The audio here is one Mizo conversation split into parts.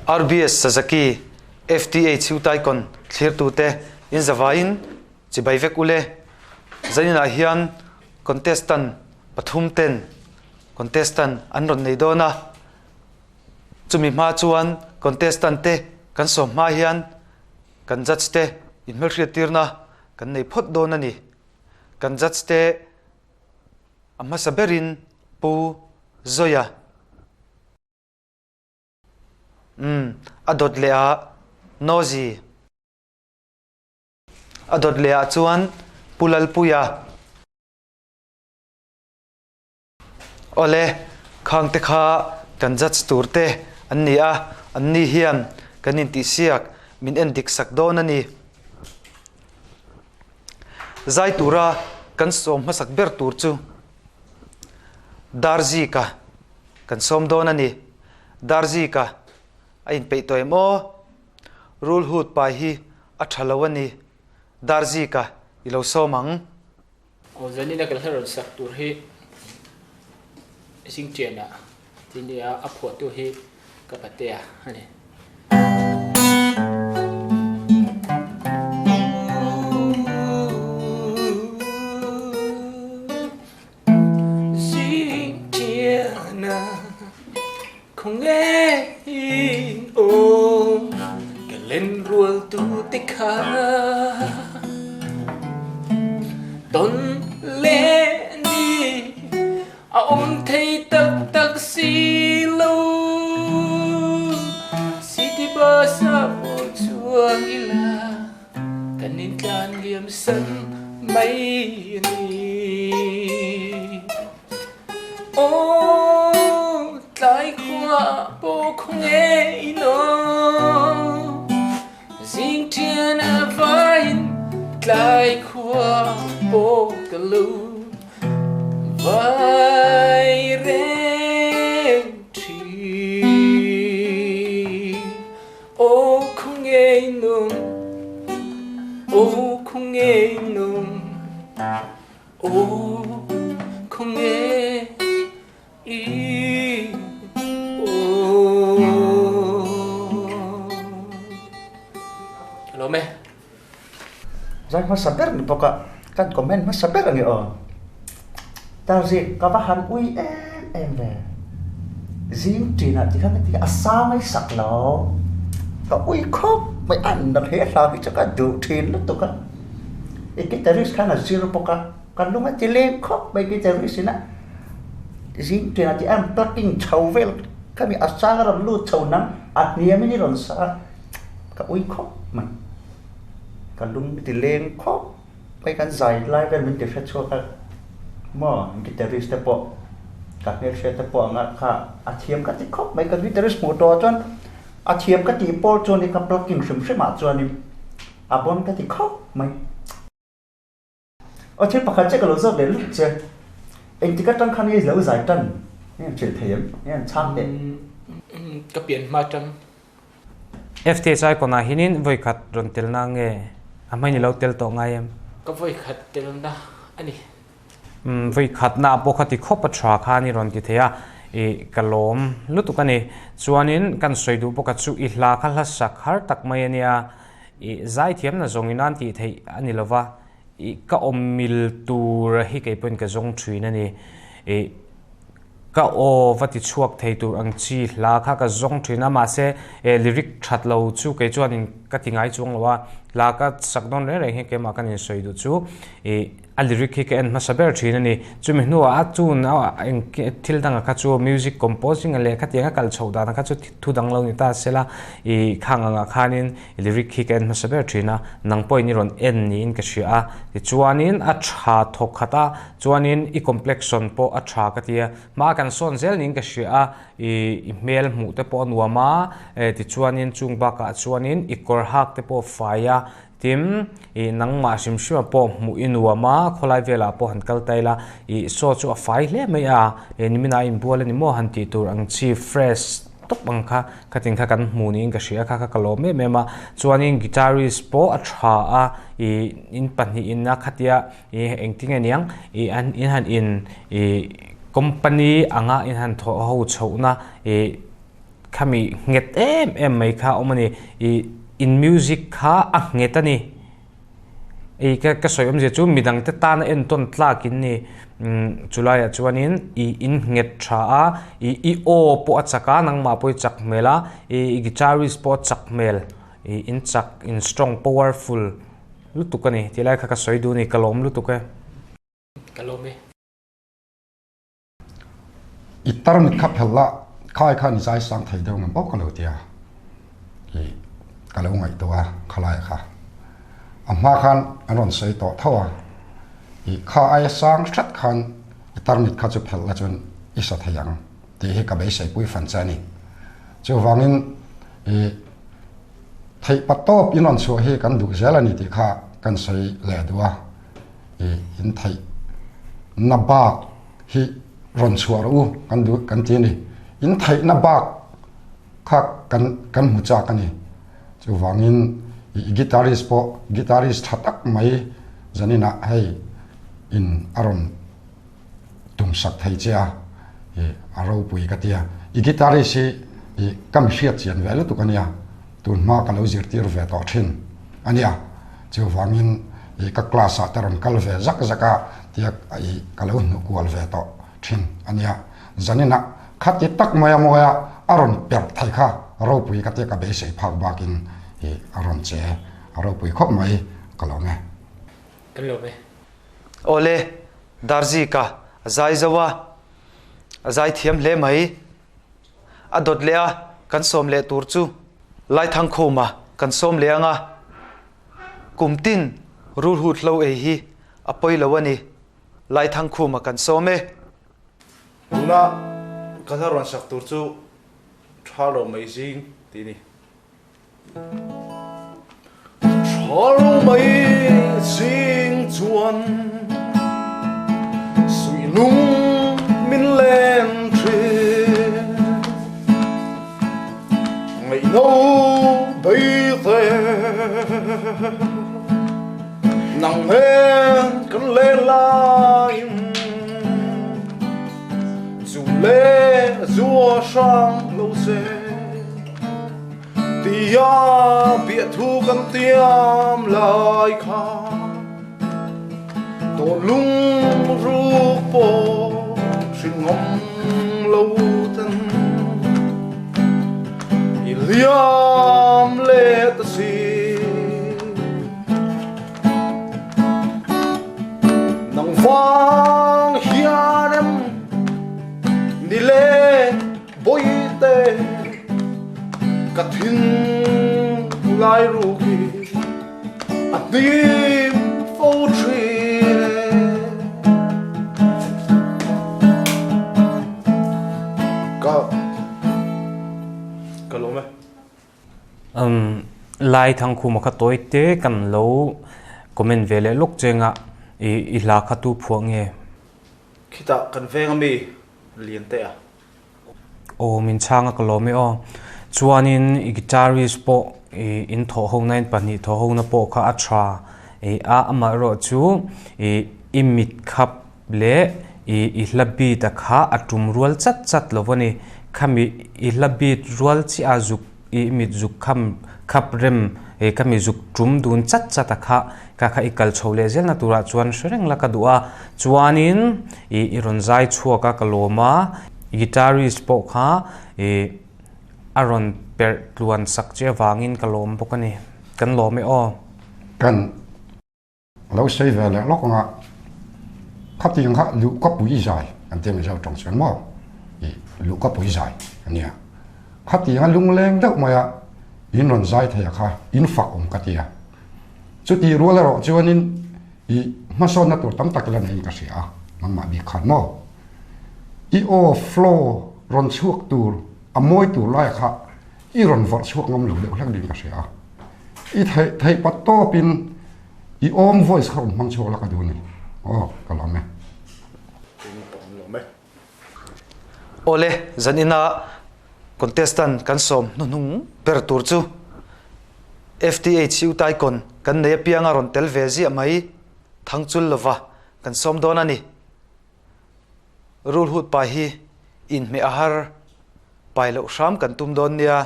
RBS Sazaki FTA Chhiutaikawn thlirtute in zavaiin chibai vek ule. Zaninah hian contestant pathum ten contestant an rawn nei dawn a, chumi hma chuan contestant te kan sawm hma hian kan judge te inhmelhriattirna kan nei phawt dawn a ni. Kan judge te a hmasa berin Pu Zoya. Umm, a dawt leh ah Nosy. A dawt leh ah chuan Pu Lalpuia. Awle, khang te kha kan judge tur te an ni a, an ni hian kan intihsiak min en dik sak dawn a ni. Zai tura kan sawm hmasak ber tur chu Darzika kan sawm dawn a ni. Darzika a inpeih tawh em aw? Rulhut pai hi a tha lo a ni. Darzika i lo sawm ang. Aw zanina kan hla rawn sak tur hi Zingṭiana tih nia a phuahtu hi ka patea a ni. Zingṭiana khawnge in awm ka lenrual tute kha tawn leh ni a awm thei tak tak si lo. City bus ah pawh chuang ila kan intlan liam san mai a ni. Aw tlai khua pawh khaw ngei lo Zing ṭian a vain tlai khua pawh ka lu vai reng ṭhin. Aw khaw ngei nung, aw khaw ngei nung. Aw khawnge i aw. Lawm e. Zai hmasa ber ni bawk a, kan comment hmasa ber a ni aw. Tarzik ka va han ui em em ve. Zing ṭinah ti khan ka ti a, a sa mai sak lo. Ka ui khawp mai, an rak he hla hi chu ka duh ṭhin lutuk a. I guitarist khan a zir bawk a, ka lung a ti leng khawp mai guitarist in a zing ṭin a ti a plucking chho vel khami a sang a rawn lut chho nang a hniam in i rawn sa a, ka ui khawp mai, ka lung a ti leng khawp mai kan zai lai vel min ti hre chhuak a maw guitarist te pawh ka hmelhriat te pawh anga kha a thiam ka ti khawp mai ka guitarist hmuh tawh ah chuan a thiam ka tih pawl chuan i ka plucking hrim hrim ah chuanin. A bon ka ti khawp mai. Aw thil pakhat che ka lo zawt leh lut che. Engtik atang khan nge i lo zai tan nge an hrilh thei em? Nge an chhang teh? Ka pian hma tang. FTH Icon ah hinin vawikhat rawn telna nge a hmain i lo tel tawh ngai em? Ka vawikhat telna a ni. Vawikhatna pawh kha ti khawp a tha khan i rawn ti thei a, i ka lawm lutuk a ni. Chuanin kan sawi duh bawk a chu i hla kha hla sak har tak mai a nia, i zaithiamna zawngin an tih theih a ni lova, i ka awm mil tur hi kei pawhin ka zawng thin a ni. I ka aw va ti chhuak thei tur ang chi hla kha ka zawng thin a, mahse lyric that lo chu kei chuanin ka ti ngai chuang lo a, hla ka sak dawn reng reng hi keimah kan insawi duh chu i a lyric hi ka en hmasa ber thin a ni. Chumi hnuah a tune a eng thil danga kha chu music composing a leh khatiang a kal chhoh dan kha chu thu dang lo ni ta sela i khang angah khanin lyric hi ka en hmasa ber thin a, nang pawhin i rawn en niin ka hria a, tichuanin a tha thawk khat a, chuanin i complexion pawh a tha ka ti a, hma kan sawn zel niin ka hria a, i i hmel hmuh te pawh a nuam a, tichuanin chung bakah chuanin i kawr hak te pawh a fai a, Tin, i nangmah hrim hrima pawh hmuh i nuam a, khawlai velah pawh han kal ta ila, i saw chu a fai hle mai a, e niminah a inbual a ni maw han tih tur ang chi fresh tawp ang kha, khatin kha kan hmu niin ka hria kha kha ka lawm em em a. Chuanin guitarist pawh a tha a, i in pahnihin a khatia i engtinge niang i an in han in i company anga in han thawh ho chhohna i. Khami nghet em em mai kha a awm a ni. Ih in music kha a nghet a ni. Ih ka ka sawi awmzia chu midangte tana entawn tlak in ni. Umm chulaiah chuanin ih in nghet tha a, ih i aw pawh a chak a, nangmah pawh i chak hmel a, ih i guitarist pawh a chak hmel, ih in chak in strong powerful lutuk a ni tih lai kha ka sawi duh a ni, ka lawm lutuk e. Ka lawm e. I tarmit kha phel la, khai khan i zai sang thei deuh ngam bawk ka lo tia. I ka lo ngaihtuah a khalai kha. A hma khan an rawn sawi tawh tho a, i kha aia sang hret khan i tarmit kha chu phel la chuan i sa thei ang tih hi ka beisei pui fan che a ni. Chuvangin i theih pa tawp in rawn chhuah hi kan duh zel a ni tih kha kan sawi leh duh a. I in theih na bak hi rawn chhuah rawh u kan duh kan ti a ni. In theihna bak kha kan kan hmu chak a ni. Chuvangin i guitarist pawh guitarist tha tak mai zaninah hei in a rawn tum sak thei che a, i a ropui ka ti a. I guitarist hi i ka mi hriat chian ve lutuk a nia, tun hma ka lo zirtir ve tawh thin a nia. Chuvangin i ka class ah te rawn kal ve zak zak a tia i ka lo hnuh kual ve tawh thin a nia. Zaninah khati tak mai a mawi a, a rawn perh thei kha ropui ka tia ka beisei phak bakin i a rawn che a ropui khawp mai ka lawm e. Kan lawm e. Awle, Darzika a zai zo a, a zai thiam hle mai. A dawt leh a, kan sawm leh tur chu Laithangkhuma kan sawm leh ang a, kum tin rulhut hlo ei hi a pawi lo a ni. Laithangkhuma kan sawm e. Tuna ka hla rawn sak tur chu Tha lo mai zing tih a ni. Tha lo mai zing chuan suih lung min leng thin. Ngaihno bei te nang nen kan len laiin Chu le zua hrang lo se tia biahthu kan tiam lai kha tawn lung ruk pawh hrin ngam lo ten i liam leh ta si. Nang vang hian em ni le bawihte ka thin lai ruk hi a hnim fo thin e. Ka ka lawm e. Umm Lai Thangkhuma kha tawi te kan lo comment ve leh lawk chenga i i hla kha tu phuah nge? Khitah kan veng ami lian teh a. Aw min chhang a ka lawm e aw. Chuanin i guitarist pawh i in thawh ho na in pahnih thawh ho na pawh kha a tha i a amaherawh chu i i mit khap leh i i hla beat a kha a tum rual chat chat lo a ni. Khami i hla beat rual chiah a zuk i mit zuk kham khap rem i khami zuk tum dun chat chat a kha ka kha i kal chho leh zel na turah chuan hre reng la ka duh a. Chuanin i i rawn zai chhuak a ka lawm a, guitarist pawh kha i a rawn perh tluan sak che avangin ka lawm bawk a ni. Kan lawm e aw. Kan Lo sawi ve leh lawk anga khatiang kha luhka pui zai an ti a Mizo tawng chuan maw ih luhka pui zai a nia. Khatianga lungleng deuh maia in rawn zai thei a kha in fak awm ka ti a. Chutih rual erawh chuanin ih hmasawnna tur tam tak ila neiin ka hria a nangmah bik khan maw. I aw flow rawn chhuak tur a mawi tur laia kha i rawn vawrh chhuak ngam lo deuh hlek ding ka hria a. I theih theih pat tawpin i awm voice kha rawn hmang chhuak la ka duh a ni. Aw, ka lawm e. Awle, zanina contestant kan sawm hnuhnung ber tur chu FTH Utaikon kan nei apianga rawn tel ve ziah mai Thangchul lova kan sawm dawn a ni. Rulhut pa hi inhmeh a har. Pai loh hram kan tum dawn nia,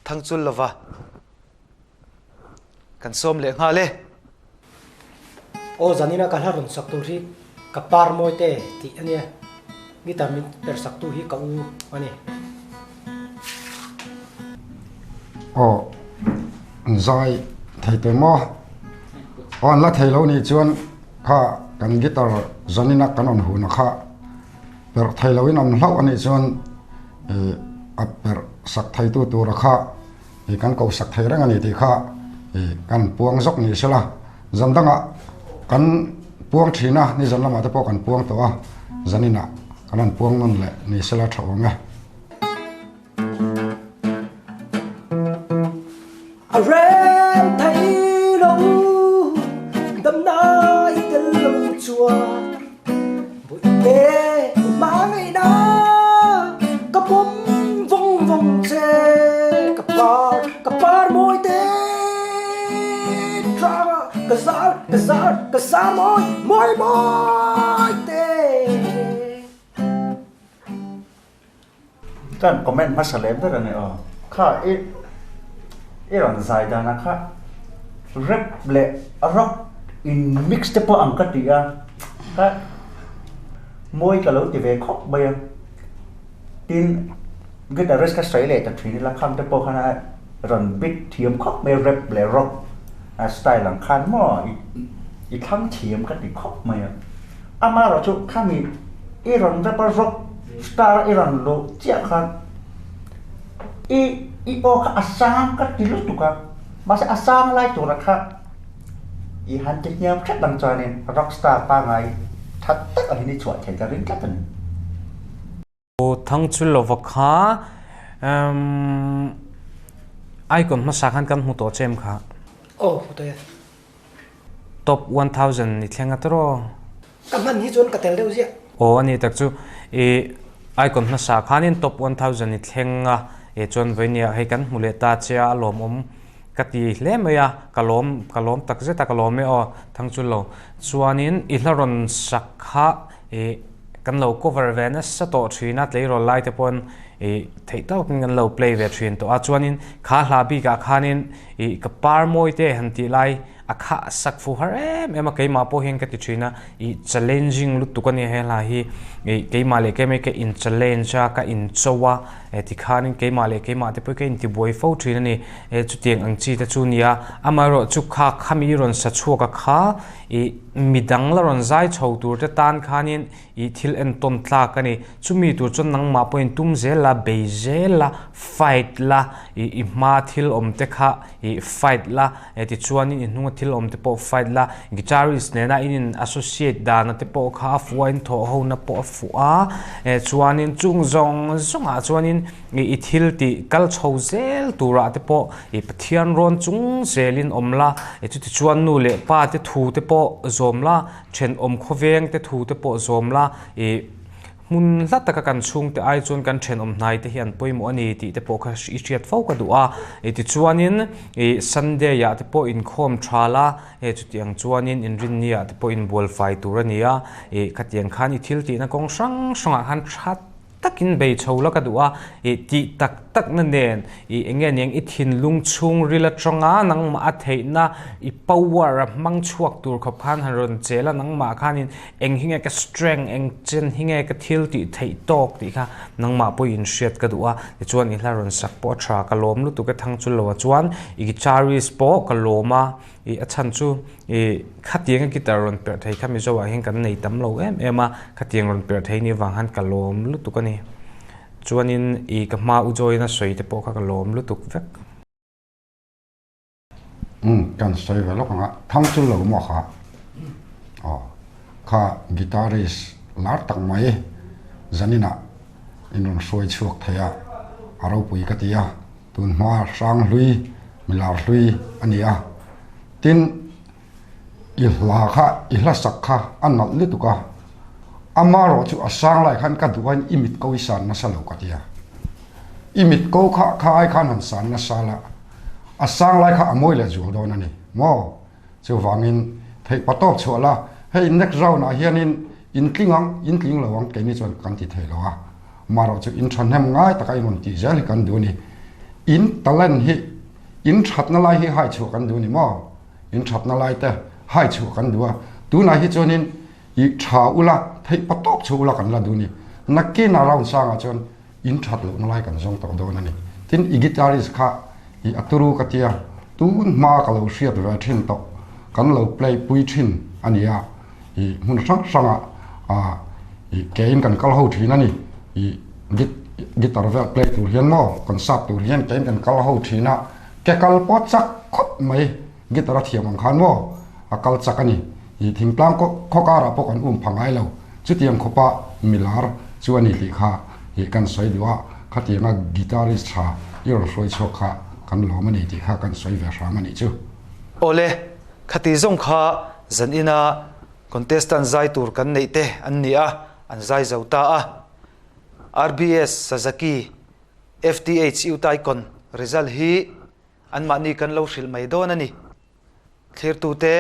Thangchul lova kan sawm leh nghal e. Aw zanina ka hla rawn sak tur hi ka par mawi te tih a nia, guitar min per sak tu hi ka u a ni. Aw an zai thei teh maw? Aw an la thei lo nih chuan kha kan guitar zanina kan rawn hun a kha. Perh thei loin an hlauh a nih chuan ih a perh sak theitu tura kha ih kan ko sak thei reng a ni tih kha ih kan puang zawk ni sela. Zan dangah kan puang thin a, nizan lamah te pawh kan puang tawh a, zaninah kan rawn puang nawn leh ni sela tha awm e. A rem thei lo damna i tel lo chuan Bawihte hmangaihna ka pawm vawng vawng che Ka par ka par mawi te tlangah ka zar ka zar ka zar mawi mawi mawi te. Kan comment hmasa leh ber a ni aw. Kha i i rawn zai danah kha rap leh rock in mix te pawh ang ka ti a, kha mawi ka lo ti ve khawp mai a. Tin, guitarist kha sawi leh ta thin ila khang te pawh khan a rawn beat thiam khawp mai rap leh rock style ang khan maw i thlang thiam ka ti khawp mai a. Amaherawh chu khami i rawn rap a rock star i rawn luh chiah khan i i aw kha a sang ka ti lutuk a, mahse a sang lai tura kha i han ti hniam hret ang chuanin rock star pangngai tha tak ang hian i chhuah thei ka ring tlat a ni. Thangchulova kha icon hmasa khan kan hmu tawh che em kha? Aw hmu tawh e. Top 1000 ni thleng a tawh. Ka hman hi chuan ka tel deuh ziah. Aw a ni tak chu i icon hmasa khanin top 1000 ni thleng a e chuan vawinia hei kan hmu leh ta che a a lawmawm ka ti hle mai a ka lawm ka lawm tak zet a ka lawm e aw Thangchullo chuanin i hla rawn sak kha i kan lo cover ve nasa tawh thin a tleirawl lai te pawn ih theih tawkin kan lo play ve thin tawh a chuanin kha hla bikah khanin ih ka par mawi te han tih lai a khah sak fu har em em a keimah pawh hian ka ti thin a ih challenging lutuk a nia he hla hi ih keimah leh keimah hi ka in challenge a ka in cho a eh tikhanin keimah leh keimah te pawh hi ka intibuai fo thin a ni eh chutiang ang chi te chu nia amaherawhchu kha khami rawn sa chhuak a kha ih Midang la rawn zai chho tur te tan khanin i thil entawn tlak a ni. Chumi tur chuan nangmah pawhin tum zel la, bei zel la, fight la, i i hma thil awm te kha i fight la, e tichuanin i hnunga thil awm te pawh fight la. Guitarist nena in in associate dana te pawh kha a fuh a, in thawh hona pawh a fuh a, e chuanin chung zawng zawngah chuanin i i thil tih kal chho zel turah te pawh i Pathian rawn chung zelin awm la, e chutichuan nu leh pa te thu te pawh zawm la, thenawm khawveng te thu te pawh zawm la, i hmun hla taka kan chhungte ai chuan kan thenawm hnai te hi an pawimawh a ni tih te pawh kha i hriat fo ka duh a, e tichuanin i Sunday ah te pawh inkhawm tha la, e chutiang chuanin inrinni ah te pawh inbual fai tur a ni a, i khatiang khan i thil tihna kawng hrang hrangah khan that takin bei chho la ka duh a, ih tih tak tak na nen ih eng nge niang i thinlung chhungril atanga nangmah a theihna i power a hmang chhuak tur khawp khan han rawn chel a, nangmah khanin eng hi nge ka strength eng chen hi nge ka thil tih theih tawk tih kha nangmah pawh in hriat ka duh a, tichuan i hla rawn sak pawh a tha ka lawm lutuk e thang chu lo a chuan i guitarist pawh ka lawm a. Ih a chhan chu ih khatianga guitar rawn perh thei kha Mizo ah hian kan nei tam lo em em a, khatiang rawn perh thei nih vang khan ka lawm lutuk a ni. Chuanin ih ka hma u Joy-in a sawi te pawh kha ka lawm lutuk vek. Umm kan sawi ve lawk ang a, thang chu lo maw kha aw kha guitarist lar tak mai zaninah in rawn hruai chhuak thei a, a ropui ka ti a. Tunhma Hranghlui Milarhlui a ni a, tin i hla kha i hla sak kha a nalh lutuk a, amaherawh chu a sang lai khan ka duh aiin i mit ko i san nasa lo ka ti a, i mit ko kha kha ai khan han san nasa la, a sang lai kha a mawi leh zual dawn a ni maw? Chuvangin theih patawp chhuah la, hei next round ah hianin in tling ang, in tling lo ang keini chuan kan ti thei lo a. Marawh chu in thahnem ngai taka in rawn tih zel hi kan duh a ni. In talent hi in thatna lai hi hai chhuah kan duh a ni maw? In thatna lai te hai chhuah kan duh a. Tunah hi chuanin i tha ula, theih pa tawk chhuah ula kan la duh a ni. Nakin a round sangah chuan in that lohna lai kan zawng tawh dawn a ni. Tin, i guitarist kha i a turu ka tia, tun hma ka lo hriat ve thin tawh, kan lo play pui thin a ni a, i hmun hrang hrangah ah i kein kan kal ho thin a ni. I guitar vel play tur hian maw, concert tur hian kein kan kal ho thin a, ke kal pawh chak khawp mai, guitar a thiam ang khan maw a kal chak a ni. I thingtlang khaw karah pawh kan um pha ngai lo. Chutiang khawpa milar chu a ni tih kha ih kan sawi duh a, khatianga guitarist tha i rawn hruai chhuak kha kan lawm a ni tih kha kan sawi ve hram a nih chu. Awle, khati zawng kha zan ina contestant zai tur kan neih te an ni a, an zai zo ta a. RBS Sazaki FTH Utaikon result hi anmahni kan lo hrilh mai dawn a ni. Thlirtute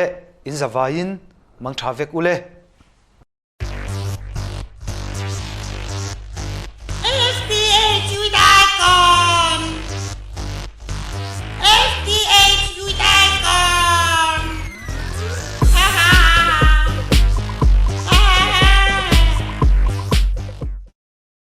in zavaiin mang tha vek ule.